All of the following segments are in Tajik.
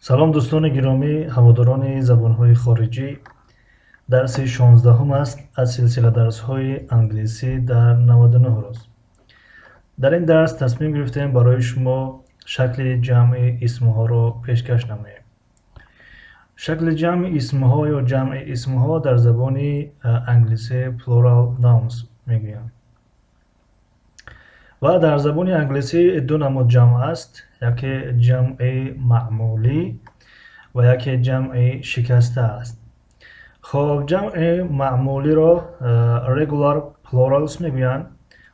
Салом, дӯстони гиромӣ, ҳаводорони забонҳои хориҷӣ. Дарси 16-ум аст аз силсила дарсҳои англисӣ дар 99 рӯз. Дар ин дарс тасмим гирифтем барои шумо шакли ҷамъи исмҳоро пешкаш намоем. Шакли ҷамъи исмҳо ё ҷамъи исмҳо дар забони англисӣ plural nouns мегӯянд. Ва дар забони англисӣ ду намуд ҷамъ аст: яке ҷамъи маъмулӣ ва яке ҷамъи шикаста аст. Хоб, ҷамъи маъмулиро regular plurals мегӯянд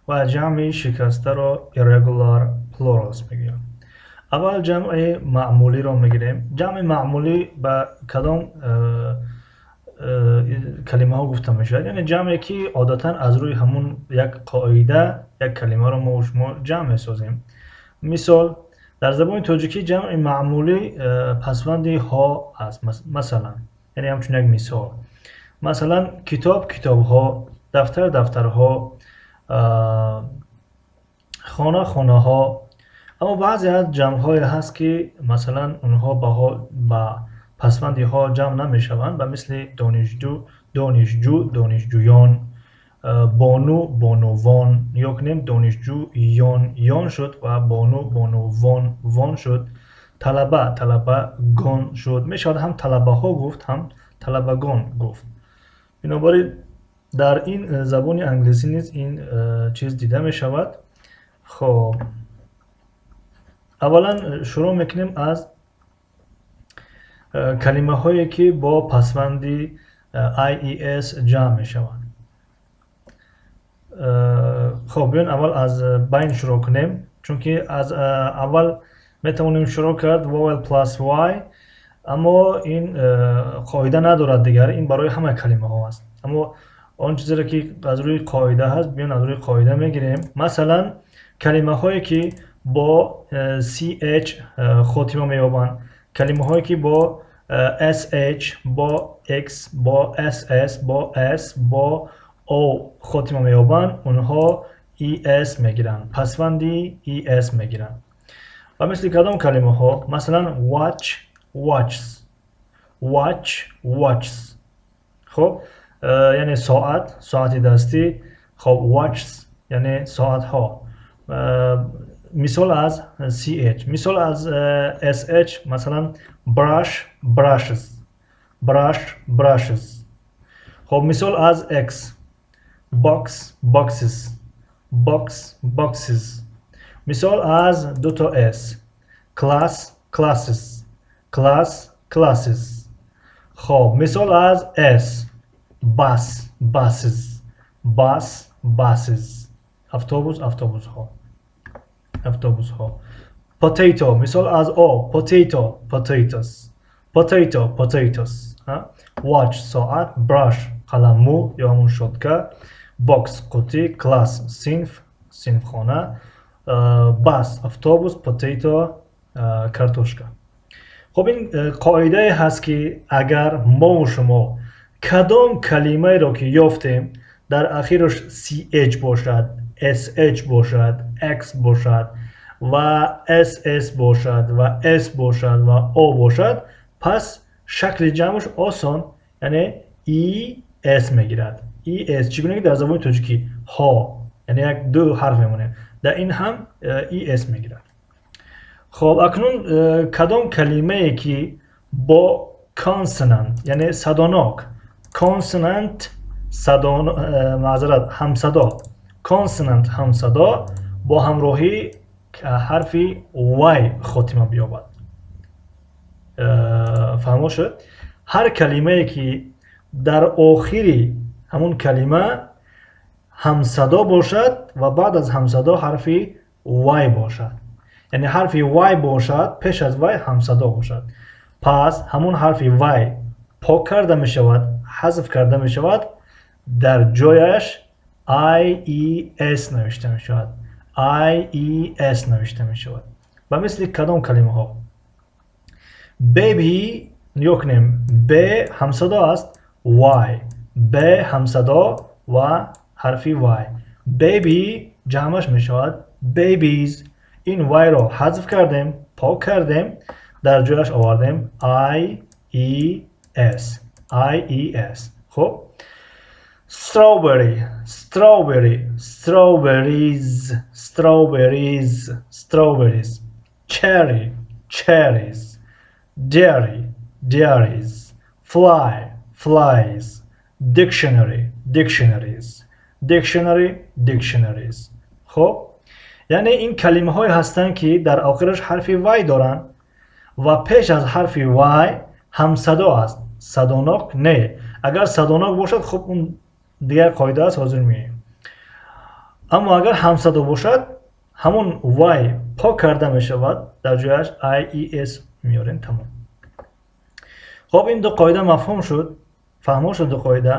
ва ҷамъи шикастаро irregular plurals мегӯянд. Аввал ҷамъи маъмулиро мегирем. Ҷамъи маъмулӣ ба кадом калимаҳо гуфта мешавад? Яъне ҷамъе, ки одатан аз рӯи ҳамун як қоида як калимаро мо шумо ҷамъ месозем. Мисол, дар забони тоҷикӣ ҷамъи маъмулӣ пасванди ҳо аст. Масалан, яъне ҳамчун як мисол, масалан, китоб, китобҳо, дафтар, дафтарҳо, хона, хонаҳо. Аммо баъзе аз ҷамъҳое ҳаст, ки масалан онҳо ба пасванди ҳо ҷамъ намешаванд, ба мисли донишҷӯ, донишҷӯ, донишҷӯён, бону, бонувон. Нигоҳ кунем: донишҷӯ ён, ён шуд ва бону, бонувон, вон шуд, талаба, талабагон шуд. Мешавад ҳам талабаҳо гуфт, ҳам талабагон гуфт. Бинобар ин дар ин забони англисӣ низ ин чиз дида мешавад. Хоб, аввалан шурӯъ мекунем аз калимаҳое, ки бо пасванди ies ҷамъ мешаванд. Хоб, биён аввал аз байн шурӯъ кунем, чунки аз аввал метавонем шурӯъ кард vowel plus y, аммо ин қоида надорад дигар, ин барои ҳама калимаҳо аст. Аммо он чизеро, ки аз рӯи қоида ҳаст, биён аз рӯи қоида мегирем. Масалан, калимаҳое, ки бо ch хотима меёбанд, калимаҳое, ки бо sh, бо x, бо ss, бо s, бо o хотима меёбанд, онҳо es мегиранд, пасванди es мегиранд. Ва мисли кадом калимаҳо? Масалан, watch, watches, watch, watches. Хуб, яъне соат, соати дастӣ. Хоб, watches яъне соатҳо. Мисол аз ch. Мисол аз sh, масалан, brush, brushes, brush, brushes. Хоб, мисол аз x: box, boxes, box, boxes. Мисол аз дуто s: class, classes, class, classes. Хоб, мисол аз s: bus, buses, bus, buses, автобус, автобусҳо, автобусҳо. Potato, мисол аз o: potato, potatoes, potato, potatoes. Watch соат, brush қаламмӯ ё ҳамун щётка, box қутӣ, class синф, синфхона, bus автобус, potato картошка. Хуб, ин қоидае ҳаст, ки агар мову шумо кадом калимаеро ки ёфтем, дар ахираш ch бошад, sh бошад, x бошад ва ss бошад ва s бошад ва o бошад, пас шакли ҷамъаш осон, яъне es мегирад, es. Чӣ гуна ки дар забони тоҷикӣ ҳо, яъне як ду ҳарф мемонем, дар ин ҳам es мегирад. Хоб, акнун кадом калимае, ки бо consonant, яъне садонок, consonant садо, маъзарат, ҳамсадо, consonant ҳамсадо бо ҳамроҳии ҳарфи y хотима биёбад? Фаҳмо шуд? Ҳар калимае, ки дар охири ҳамун калима ҳамсадо бошад ва баъд аз ҳамсадо ҳарфи y бошад, яъне ҳарфи y бошад, пеш аз y ҳамсадо бошад, пас ҳамун ҳарфи y пок карда мешавад, ҳазф карда мешавад, дар ҷояш ies навишта мешавад, ies навишта мешавад. Ба мисли кадом калимаҳо? Baby. Нигоҳ кунем: б ҳамсадо аст, y, б ҳамсадо ва ҳарфи y. Baby ҷамъаш мешавад babies. Ин y-ро ҳазф кардем, пок кардем. Дар ҷояш овардем i e s, i e s. Хуб, strawberry, strawberry, strawberries, strawberries, strawberries, cherry, cherries, dairy, dairies, fly, flies, dictionary, dictionaries, dictionary, dictionaries. Хуб, яъне ин калимаҳое ҳастанд, ки дар охираш ҳарфи y доранд ва пеш аз ҳарфи y ҳамсадо аст, садонок не. Агар садонок бошад, хуб, он дигар қоида аст, ҳозир меоем. Аммо агар ҳамсадо бошад, ҳамон y пок карда мешавад, дар ҷояш i e s меорем, тамом. Хуб, ин ду қоида мафҳум шуд, фаҳмо шуд ду қоида.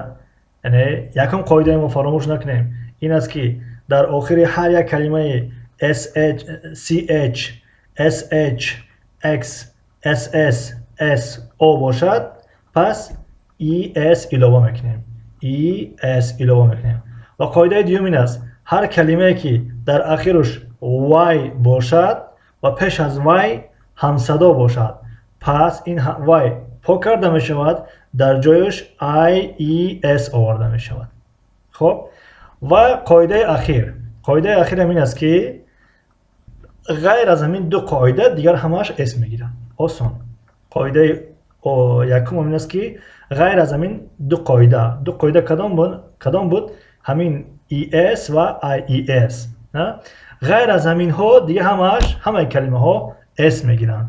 Яъне якум қоидаи мо, фаромӯш накунем, ин аст, ки дар охири ҳар як калимаи sh, ch, sh, x, ss, s, o бошад, пас es илова мекунем, es илова мекунем. Ва қоидаи дуюм ин аст: ҳар калимае, ки дар ахируш y бошад ва пеш аз y ҳамсадо бошад, пас ин y пок карда мешавад, дар ҷояш i e s оварда мешавад. Хуб, ва қоидаи ахир, қоидаи ахирам ин аст, ки ғайр аз ҳамин ду қоида дигар ҳамааш s мегиранд. Осон. Қоидаи якум ин аст, ки ғайр аз ҳамин ду қоида. Ду қоида кадом буд? Кадом буд? Ҳамин es ва ies. Ғайр аз ҳаминҳо дигар ҳамааш, ҳамаи калимаҳо s мегиранд.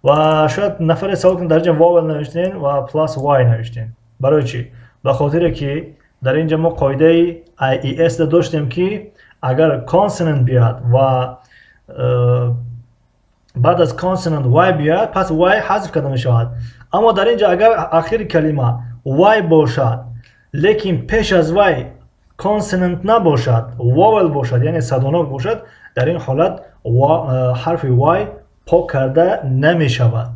Ва шояд нафаре савол кунад: дар инҷа vowel навиштем ва plus y навиштем, барои чӣ? Ба хотире ки дар инҷа мо қоидаи ies доштем, ки агар consonant биёяд ва баъд аз consonant y биёяд, пас y ҳазф карда мешавад. Аммо дар инҷа агар ахири калима y бошад, лекин пеш аз y consonant набошад, vowel бошад, яъне садонок бошад, дар ин ҳолат ҳарфи y пок карда намешавад.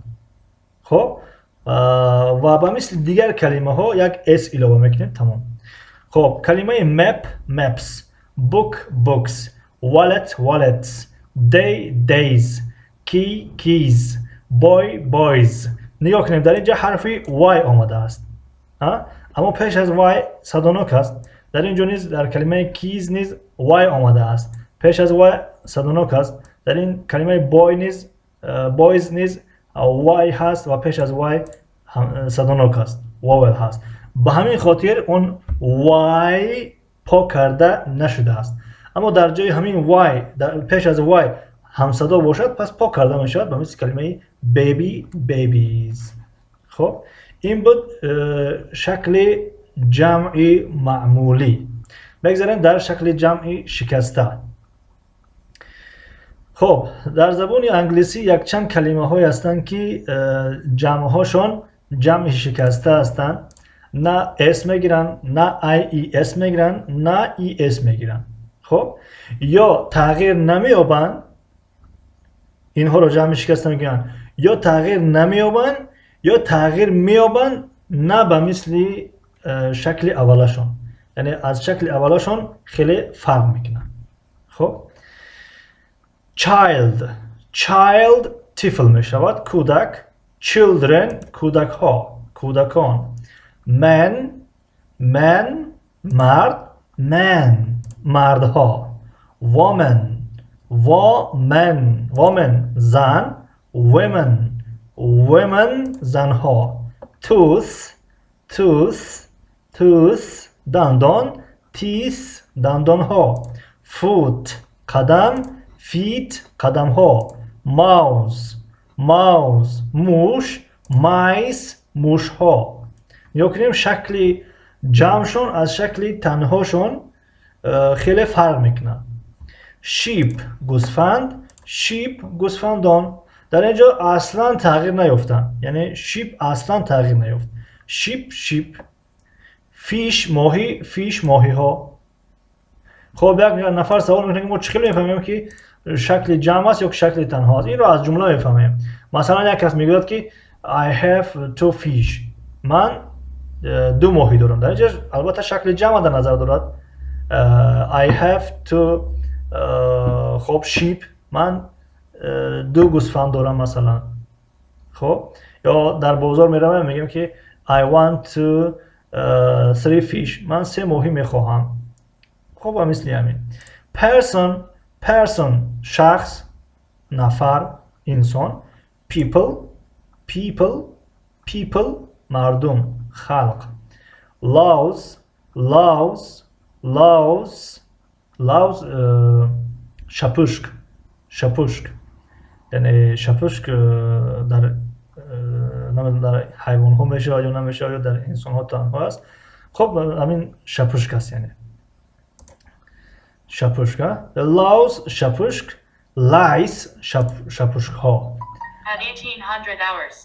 Хуб, ва ба мисли дигар калимаҳо як s илова мекунем, тамом. Хуб, калимаи map, maps, book, books, wallet, wallets, day, days, key, keys, boy, boys. Нигоҳ кунем, дар инҷа ҳарфи y омадааст, аммо пеш аз y садонок аст. Дар ин ҷо низ, дар калимаи keys низ y омадааст, пеш аз y садонок аст. Дар ин калимаи boy низ, boys низ y ҳаст ва пеш аз y садонок аст, vowel ҳаст. Ба ҳамин хотир он y пок карда нашудааст. Аммо дар ҷои ҳамин y, пеш аз y ҳамсадо бошад, пас пок карда мешавад, ба мисли калимаи baby, babies. Хуб, ин буд шакли ҷамъи маъмулӣ. Бигзарем дар шакли ҷамъи шикаста. Хуб, дар забони англисӣ якчанд калимаҳое ҳастанд, ки ҷамъҳошон ҷамъи шикаста ҳастанд. На s мегиранд, на ies мегиранд, на es мегиранд. Хуб, ё тағйир намеёбанд, инҳоро ҷамъи шикаста мегӯянд, ё тағйир намеёбанд, ё тағйир меёбанд, на ба мисли шакли аввалашон, яъне аз шакли аввалашон хеле фарқ мекунанд. Хуб, child, child тифл мешавад, кӯдак, children кӯдакҳо, кӯдакон, man, man мард, men мардҳо, woman, woman, woman зан, women, women занҳо, tooth, tooth, tooth дандон, teeth дандонҳо, foot қадам, feet қадамҳо, mouse, mouse муш, mice мушҳо. Нигоҳ кунем, шакли ҷамъшон аз шакли танҳошон хеле фарқ мекунад. Sheep гӯсфанд, sheep гӯсфандон. Дар ин ҷо аслан тағйир наёфтанд, яъне sheep аслан тағйир наёфт, sheep, sheep. Fish моҳӣ, fish моҳиҳо. Хуб, як нафар савол мекунад, ки мо чӣ хел мефаҳмем, ки шакли ҷамъ аст ё ки шакли танҳо аст? Инро аз ҷумла мефаҳмем. Масалан, як кас мегӯяд, ки "I have two fish", ман ду моҳӣ дорам. Дар ин ҷо албатта шакли ҷамъ дар назар дорад. I have two хоб, sheep, ман ду гӯсфанд дорам, масалан. Хуб, ё дар бозор меравем, мегӯем ки I want to three fish, ман се моҳӣ мехоҳам. Хуб, ва мисли ҳамин. Person, person шахс, нафар, инсон. People, people, people мардум, халқ. Louse, louse, louse, louse шапушк, шапушк, яъне шапушк дар намедонам дар ҳайвонҳо мешавад ё намешавад ё дар инсонҳо танҳо аст. Хуб, ҳамин шапушк аст, яъне шапушк. Louse шапушк, lice шапушкҳо. At 1800 hours.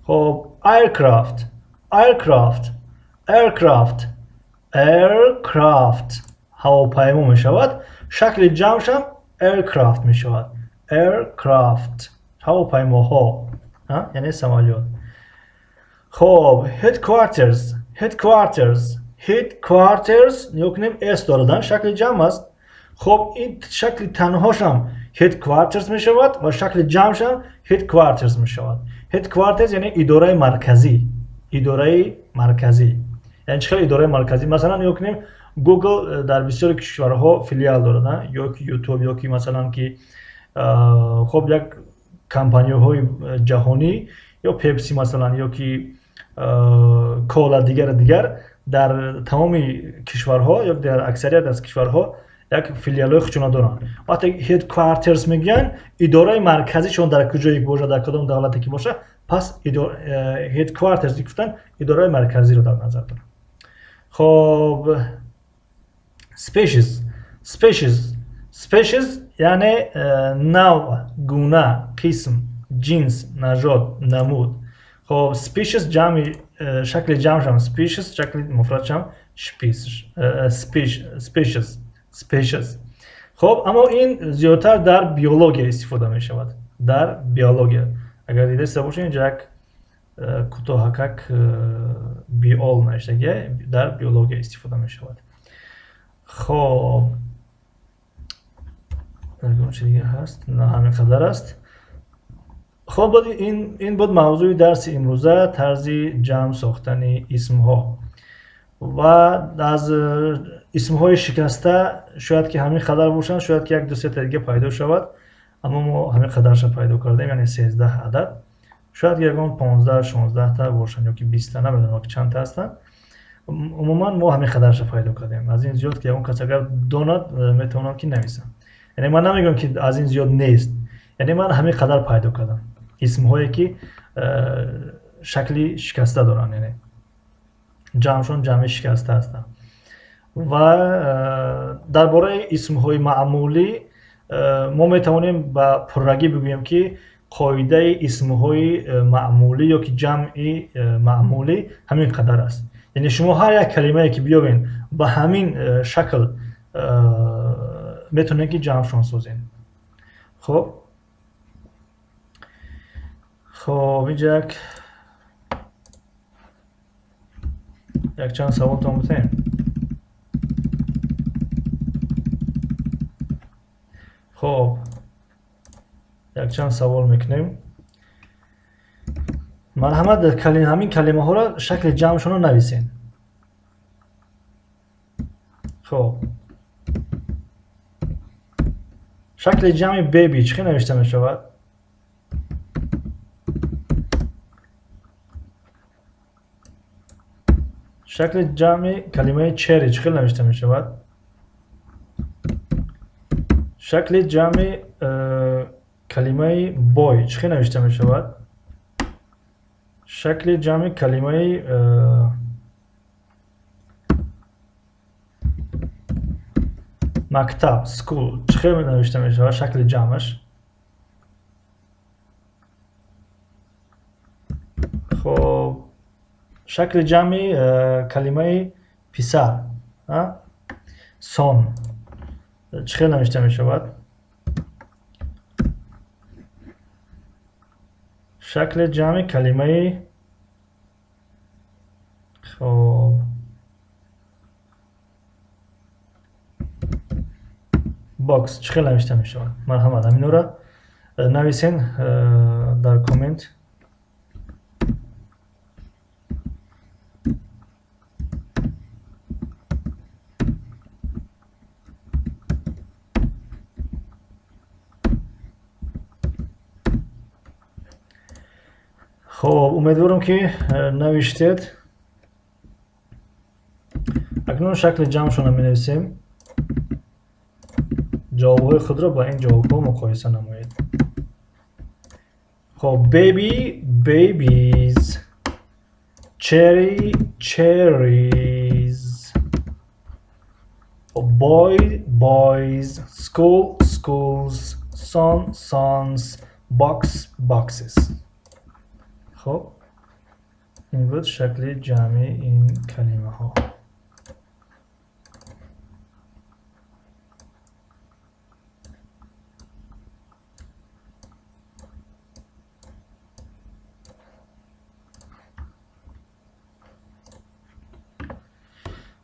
Хуб, aircraft, aircraft, aircraft, aircraft ҳавопаймо мешавад. Шакли ҷамъшам aircraft мешавад. Aircraft ҳавопаймоҳо, яъне самолёт. Хуб, headquarters, headquarters, headquarters нигоҳ кунем, s дорадан, шакли ҷамъ аст. Хуб, ин шакли танҳошам headquarters мешавад ва шакли ҷамъшам headquarters мешавад. Headquarters яъне идораи марказӣ, идораи марказӣ. Яъне чӣ хел идораи марказӣ? Масалан, нигоҳ кунем, Google дар бисёри кишварҳо филиал дорад, ё ки YouTube, ё ки масалан ки хуб як компанияҳои ҷаҳонӣ, ё Pepsi масалан, ё ки Cola, дигар дигар, дар тамоми кишварҳо ё дар аксарият аз кишварҳо як филиалҳои худшона доранд. Вақте headquarters мегӯянд, идораи марказишон дар куҷое бошад, дар кадом давлате ки бошад, пас headquarters гуфтан идораи марказиро дар назар доранд. Хоб, species, species, species яъне навъ, гуна, қисм, ҷинс, нажод, намуд. Хоб, species ҷамъи шакли ҷамъшам species, шакли муфрадшам species, species. Хоб, аммо ин зиёдтар дар биология истифода мешавад. Дар биология. Агар дидаиста бошед, инҷа як кӯтоҳакак биол навиштагия, дар биология истифода мешавад. Хоб, чи дига ҳаст? На, ҳамин қадар аст. Хоб, ин буд мавзӯи дарси имрӯза, тарзи ҷамъ сохтани исмҳо. Ва аз исмҳои шикаста шояд ки ҳамин қадар бошанд, шояд ки як ду сета дига пайдо шавад, аммо мо ҳамин қадарша пайдо кардем, яъне 13 адад. Шояд ки ягон 15, 16та бошанд ё ки 20та, намедонам ки чандта ҳастанд. Умуман мо ҳамин қадарша пайдо кардем. Аз ин зиёд ки ягон кас агар донад, метавонад ки нависад. Яъне ман намегӯям ки аз ин зиёд нест, яъне ман ҳамин қадар пайдо кардам исмҳое ки шакли шикаста доранд, яъне ҷамъшон ҷамъи шикаста ҳастанд. Ва дар бораи исмҳои маъмулӣ мо метавонем ба пуррагӣ бигӯем ки қоидаи исмҳои маъмулӣ ё ки ҷамъи маъмулӣ ҳамин қадар аст. Яъне шумо ҳар як калимае ки биёбед, ба ҳамин шакл метавонед ки ҷамъшон созед. Хоб, хоб, инҷа якчанд саволтон бутем. Хоб, якчанд савол мекунем. Марҳамат, ҳамин калимаҳоро шакли ҷамъшонро нависед. Хоб, шакли ҷамъи baby чӣ хел навишта мешавад? Шакли ҷамъи калимаи cherry чӣ хел навишта мешавад? Шакли ҷамъи калимаи boy чӣ хел навишта мешавад? Шакли ҷамъи калимаи мактаб, school чӣ хел навишта мешавад, шакли ҷамъаш? Хоб, шакли ҷамъи калимаи писар, son чӣ хел навишта мешавад? Шакли ҷамъи калимаи, хоб, box чӣ хел навишта мешавад? Марҳамат, ҳаминора Нависен дар коммент. Хоб, умедворам, ки навиштед. Акнун шакли ҷамъшонро менависем. Ҷавобҳои худро ба ин ҷавобҳо муқоиса намоед. Хоб, baby, babies, cherry, cherries, boy, boys, school, schools, son, sons, box, boxes. Хоб, ин буд шакли ҷамъи ин калимаҳо.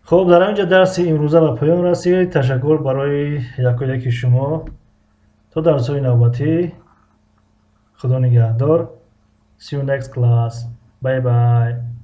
Хуб, дар ҳамин ҷо дарси имрӯза ба поён расид. Ташаккур барои якояки шумо. То дарсҳои навбатӣ, Худо нигаҳдор. See you next class. Bye bye.